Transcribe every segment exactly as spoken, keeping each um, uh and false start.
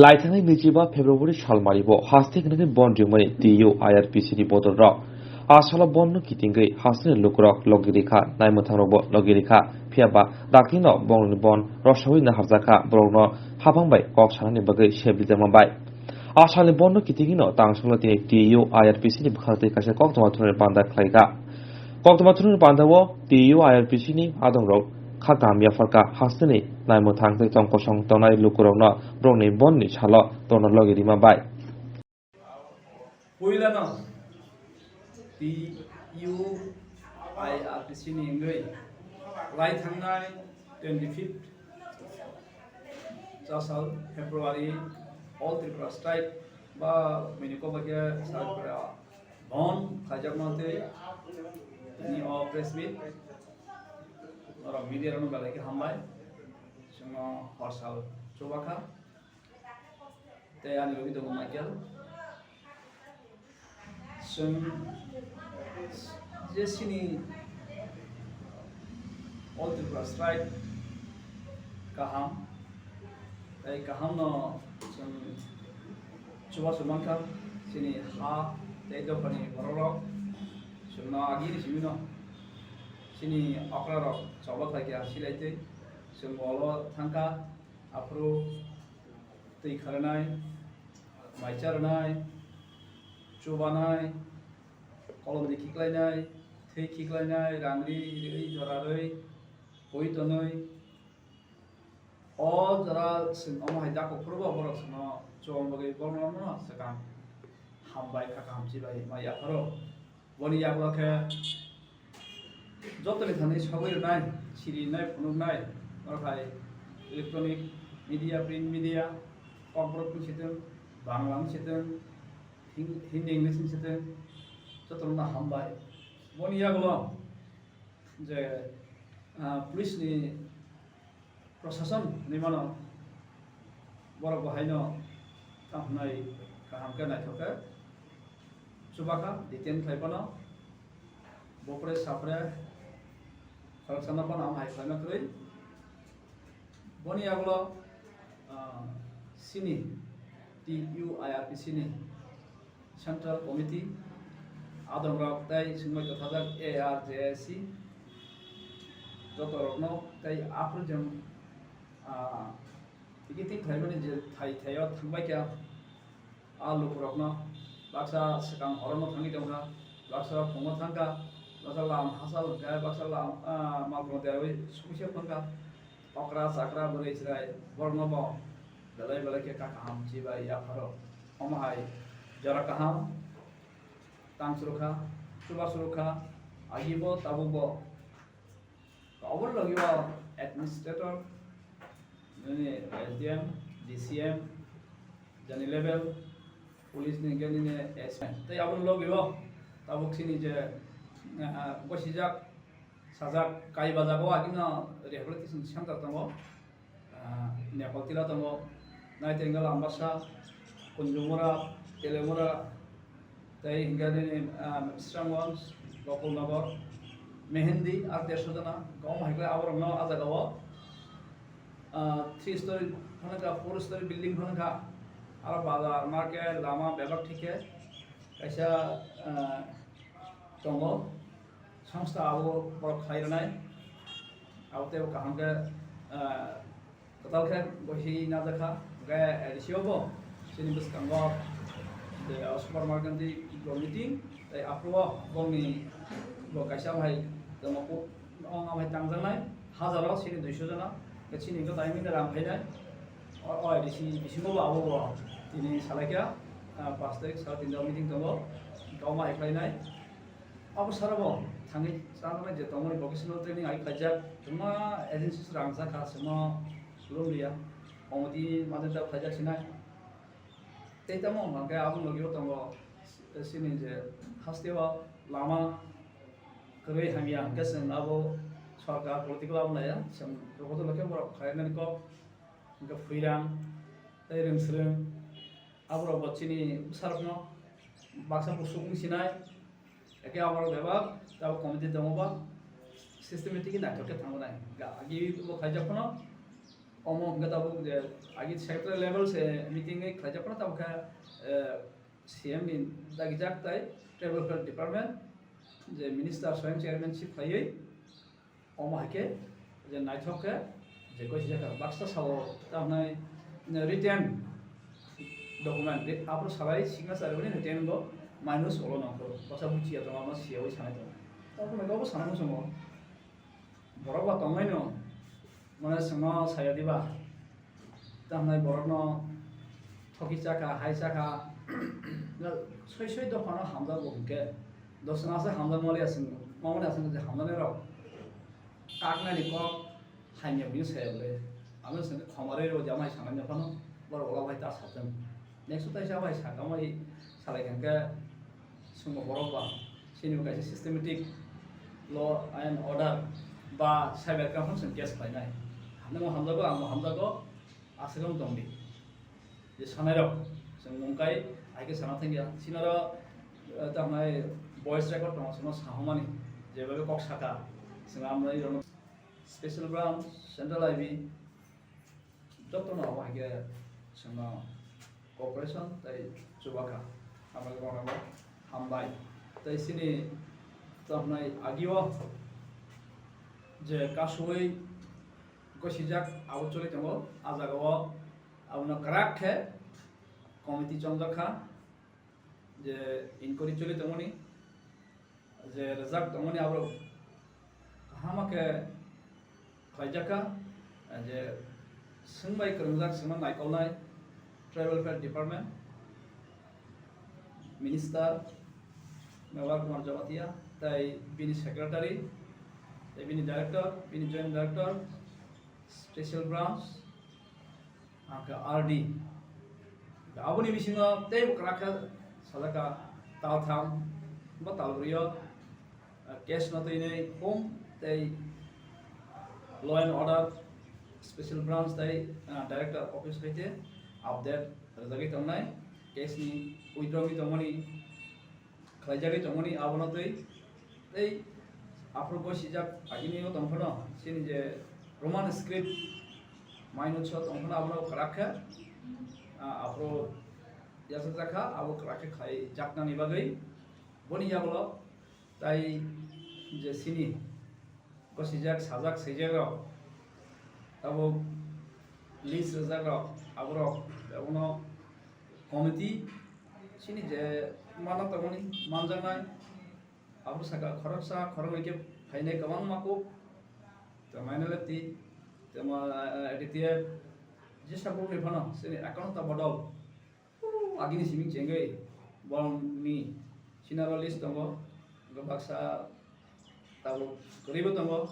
Laithangnai naichiba February salmari bo haste hwnwi bon ringmani T U I R P C ni bodol rok. A salo bon no kitingwi haste ni lukurok logi rikha, naimwthang rok bo logi rikha. Phiya ba dakti no bongni bon rosawi naharjakha, borok no hapang bai kok sanani bagwi sebrijak manbai. A salni bon no kitingwi no tang salo tini T U I R P C ni bwkhak twi kaisa koktwma thumnani panda khlaikha. Koktwma thumnani panda o T U I R P C ni adong rok kha kaham yapharkha, hasteni naimwthang tei tong kosong tongnai lukurokno borokni bonni salo torna logi rima bai. Puilano T U I R P C ni wngwi lai thangnai twenty fifth chasal February All Tripura Strike ba mini koba khe Saripura bon khaijakma tei tini o press meet norok media rokno belai khe hambai. Chwngno horsal chubakha tei ani logi tongo Michael. Chwng je chini All Tripura Strike kaham, tei kaham no chwng chubachu mankha chini ha tei dophani borok rok. Chwngno agini simi no chini okra rok choba khlaikha silai tei chwng bolo thangkha aphuru twi kharanai, mai charanai, chubanai, kolom di khiklainai, thwi khiklainai, rang ri, ri, jora rwi, poi tonwi. O jora chwng omo hai da kuphur bo borok chwngno chubang bagwi borokno swkang hambai kha kaham chibai ma yapharo. Boni yagulo khe jotoni thani sogwi rwnai, siri rwnai, phunuknai, norok hai electronic media, print media, Kokborok wng sitwng, Bangla wng sitwng, Hin-, Hindi, English wng sitwng, jotono hambai. Boni yagulo je, ah, police ni Prosason hinwi mano, borok bo haino tamo hwnwi kaham khe naithok khe chubakha, detain khlai phano bopre sapre khoroksano phano amo hai khlaima kwrwi. Boni yagulo, ah, chini T U I R P C ni Central Committee, adongrok tei swngmai kwthajak A R J A C, jotorokno tei aphuru chwng, ah, tiki twi khlaimani je thai thaio thangbai kha, a lukurokno baksa swkang horono thangwi tongkha, baksa phungo thangkha, baksa lam hachal hwnkhe, baksa lam, ah, malkhung derwi songse phangkha. Okra chakra bwrwi chwrai borokno bo belai belai khe kha kaham chibai yapharo. Omo hai jora kaham tang chwrwkha, chuba chwrwkha, agi bo tabuk bo. Oboni logi o administrator, nini S D M, D C M, jani level, police ni hwnkhe nini S M. Tei aboni logi o tabuk chini je, ah, bosijak sajak, Kaibajak o agino rehabilitation center tongo, ah, Nepal tila tongo, Naitengala, Ambasa, Kunjumura, Telemura, tei hingke nini, ah, Srangwanj, Gokul Nagar, Mehendi, ar dersho jona, kobangma hai khe aborokno ah jaga o, ah, three story phano kha, four story building phano kha, aro bazar, market, lama bebak thik khe kaisa, ah, tongo. Songsta abo borok khlai rwnai. Abo tei bo kaham khe, ah, kwtal khe bo hi najak kha. Hwnkhe A D C o bo chini bwskango je, ah, supermarket ni bo meeting tei aphuru o bongni bo kaisa abo hai tongma kuk, ong abo hai tangjaknai hajaro chini duiso jona. Hwnkhe chini hwnkhe tai mini rang khainai. O, o A D C bisingo bo abo bo tini salai kha, ah, pash tarikh sal tinta meeting tongo. Hwnkhe omo hai khlainai. Abo sara bo thangwi chanani je tongmani vocational training ai khlaijak, kwbangma agencies rang jak kha, simo Columbia, Committee ni majeta khlaijak sinai. Tei tamo hwnkha khe abo logi o tongo, sini je haste o lama kwrwi hamya hwnkhe chwng abo sorkar political abo naiya, chwng joto khe borok khlainani kok, hwnkhe Phuirang tei Rwngswrwng. Aborok bo chini bwsarokno baksa buchuk wng sinai, eke aborok bebak tabuk committee tongo ba systematic naithok khe thangnai. Ga agi bo khaijak phano Omo hwnkhe tabuk je agi secretary level se meeting wi khlaijak phano tabuk khe, eh, C M ni dagijak tai tribal welfare department je minister swayam chairmanship khlaiwi omo hai khe je naithok khe je gosi jaka baksa sao tamnai written document ri-, aphuru salai signature rebani written go minus olo nangkho baksa buchiya tongo amo siyawi sanai tongo. Tabuk khe obo sana muchungo. Borok ba tongnaino, mane chwngno saya diba? Tamni borokno thoki chakha, hai chakha, soi soi dophano hamjakgo hwnkhe, dosna se hamjakma le aswk, mamani aswk je hamjaknai rok kaknani kok hamya bini saya le, ano chwngno khoma rwi rw jamai sanai phano borok ola bai ta sathwng. Next o taisa bai sakha mai salai kha khe chwngno borok ba chini bo kaisa systematic law and order ba cyber crime phano chwng case khlainai. Nungbo hamjago, angbo hamjago, aswk wng tong di. Je sanai rok chwng mung kai hai khe sana thang ya. Sinaro, eh, tamnai voice record tongo chwngno sahomani jebabe kok saka chwng amrani rok special branch, central I B, jotono abo hai khe chwngno cooperation tei chubakha. Hambai borokno hambai. Tei chini tongmani agio je kasui gosijak abo choli tongo, a jagao abono kwrak khe committee chongjak kha. Je inquiry choli tongmani, je rwjak tongmani aborok kaham khe khlaijak kha, je swngbai kwrwngjak swngno naikolnai Tribal Welfare Department, Minister Mewar Kumar Jabatia, tei bini Secretary, tei bini Director, bini Joint Director, Special Branch, Ang khe R D. Aboni bisingo tei bo kwrak khe sajak kha tal tham ba tal bwrwi o, ah, case no twi nai home tei law and order special branch tei, ah, director office hai khe update rwjagwi tongnai. Case ni withdraw wngwi tongmani khlaijagwi tongmani abono twi tei aphuru gosijak agini o tongphano chini je Roman script minus o tongphano abono kwrak khe, ah, aphuru yachakjak kha abo kwrak khe khlaijaknani bagwi boni yagulo tai je chini gosijak sajak swijak rok tabuk list rwjak rok aborok abono committee chini je mano tongmani manjaknai, aboni saka khoroksa khoroknwi khe phainai kwbangma kuk, tei minality, tei ma, A D T F, jesa kukni phano chini account ta bodol, agini simi chengwi borokni sinaro list tongo, hwnkhe baksa tabuk kwrwibo tongo,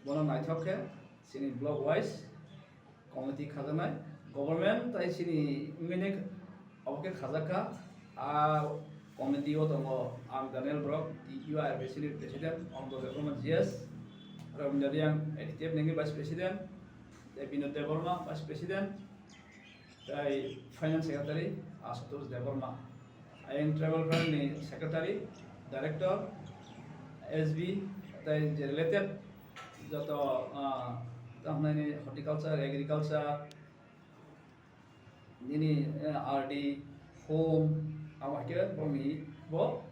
bono naithok khe chini block wise committee khajaknai, government tai chini wngwi nai obo khe khajak kha. A committee o tongo ang Daniel Borok, T U I R P C ni president, Anto Debbarma G S, Rabindra Reang, A D T F ni vice president, tei Binod Debbarma vice president, tei finance secretary Ashutosh Debbarma. Ayang Tribal Welfare ni secretary, director, S B, tei je related joto, ah, tamo hwnani horticulture, agriculture, nini, eh, R D, home, abo hai khe borokni bo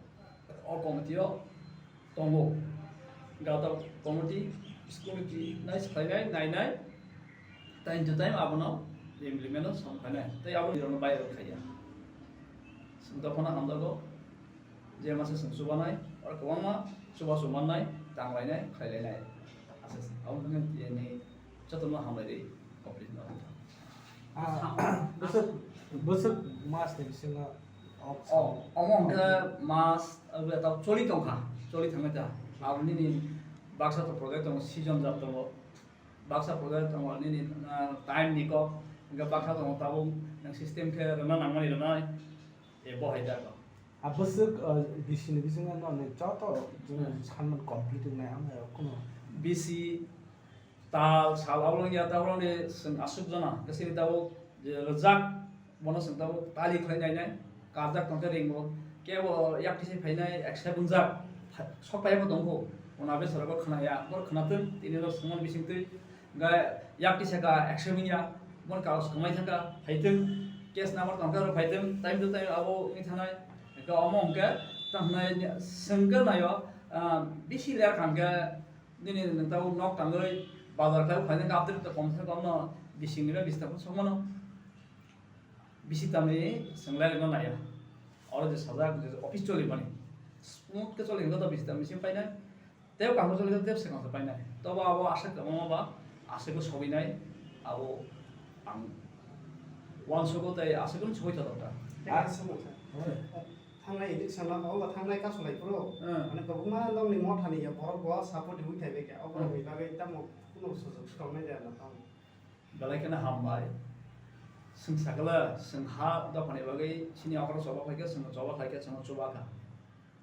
o committee o tongo. Gata committee, school committee nai swkhlainai, nainai, time to time abono implement o song khlainai. Tei abo nirokno viral khaiya. Chwng dophano hamjago, je masa chwng chubanai, oro kwbangma chubachu mannai, tanglainai, khlailainai. Aswk se. Abo wngkha nini jotono hambai rwi, complete no. Ah, bwswk, bwswk mas ni bisingo o, omo hwnkhe mas, ah, ta choli tongkha, choli thangkha ta. Abo nini baksa to project tongo, season jat tongo. Baksa project tongo, nini, ah, time ni kok, hwnkhe baksa tongo tabuk nang system khe rwna nangmani rwnai, e bo hai jago. A bwswk, ah, bisi ni bisingo no ni joto Hmm. sanmani complete wngnai ang kunu. Bisi, tal, sal, abo wngya, tabuk ni chwng aswk jona, bisi ni tabuk je rwjak, bono chwng tabuk tali khlai nainai, karjak tongkhe ringo, kebo yak kisi phainai, accept wngjak, pha-, sok phaiya bo tongkho, ona be sara bo khna ya, bo khna twi, tini rok swngmani bising twi, hwnkhe Yakti saka action ya, mon kaus kamai thaka, phaiteng, case number tangka ro phaiteng, time to time abo wngwi thanai, ka omo hwnkhe, tangnai, sengke nayo, ah, bisi ler kangke, nini nang tau nok tangoi, bazar khai phaiteng ka update to kom se kom no, bising ni ba bista phun songmano, bisi tamni senglai rwno naiya, oro je sajak, je office choli mani, smooth ke choli hwnkhe to bisi tamni sing painai, Tei kaham choli tei swkang se painai. Tobo abo aswk kwbangma ba aswk bo sogwi nai abo ang uansukgo tei aswk no sogwi tongthok ta. Tei kaisa mungsa. Thangnai election o, o thangnai kasu lai phuru. Hmm. Mane kwbangma nokni mothani ya borok bo support rwui thai bai kha. O borok ni bagwi tamo kuno sujok swkang nai jaya na tamo. Belai kheno hambai. Chwng sakala, chwng ha dophani bagwi chini okra choba khaikha, chwngno choba khaikha, chwngno chuba kha.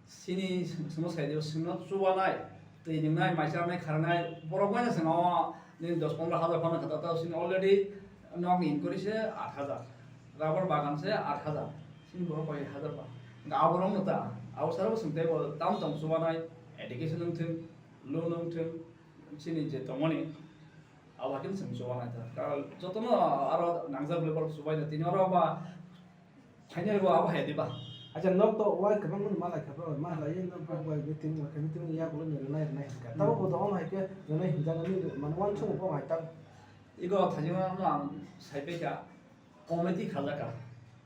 Chini chwngno sai dio, chwngno chubanai, twi nwngnai, mai chanai, kharnai, borok bai no chwng o nini dos pondro hajar phano kha ta, ta chini already nokni inquiry se aat hajar, rubber bagan se aat hajar, chini borok koi hajar ba. Hwnkhe aborok no ta, abo sara bo chwng tei bo tam tong chubanai, education wngthwng, loan wngthwng, chini je tongmani, Abo hai khe chwng chubanai ta. Karon jotono aro nangjak bwlai borok chubaino tini oro ba phainai bo abo hai diba. Acha nok to wai kwbang mani malai kha bro, malai nok bo wai meeting, meeting ya gulo ni rwnai rwnai hinka. Tabo bo dohom hai khe rwnai hinjak nani man wan chung bo hai tam. Igo thajima no ang sai pekha. Committee khajakha.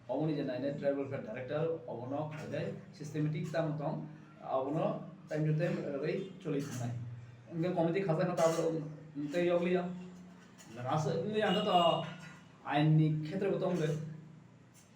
Oboni je nainai tribal welfare director, obono khaidai systematic tamo tong, obono time to time rwgwi choli thangnai. Hwnkhe committee khajakha tabuk tei yokliya. Nang aswk wngya hwnkhe to ain ni khetre bo tong de.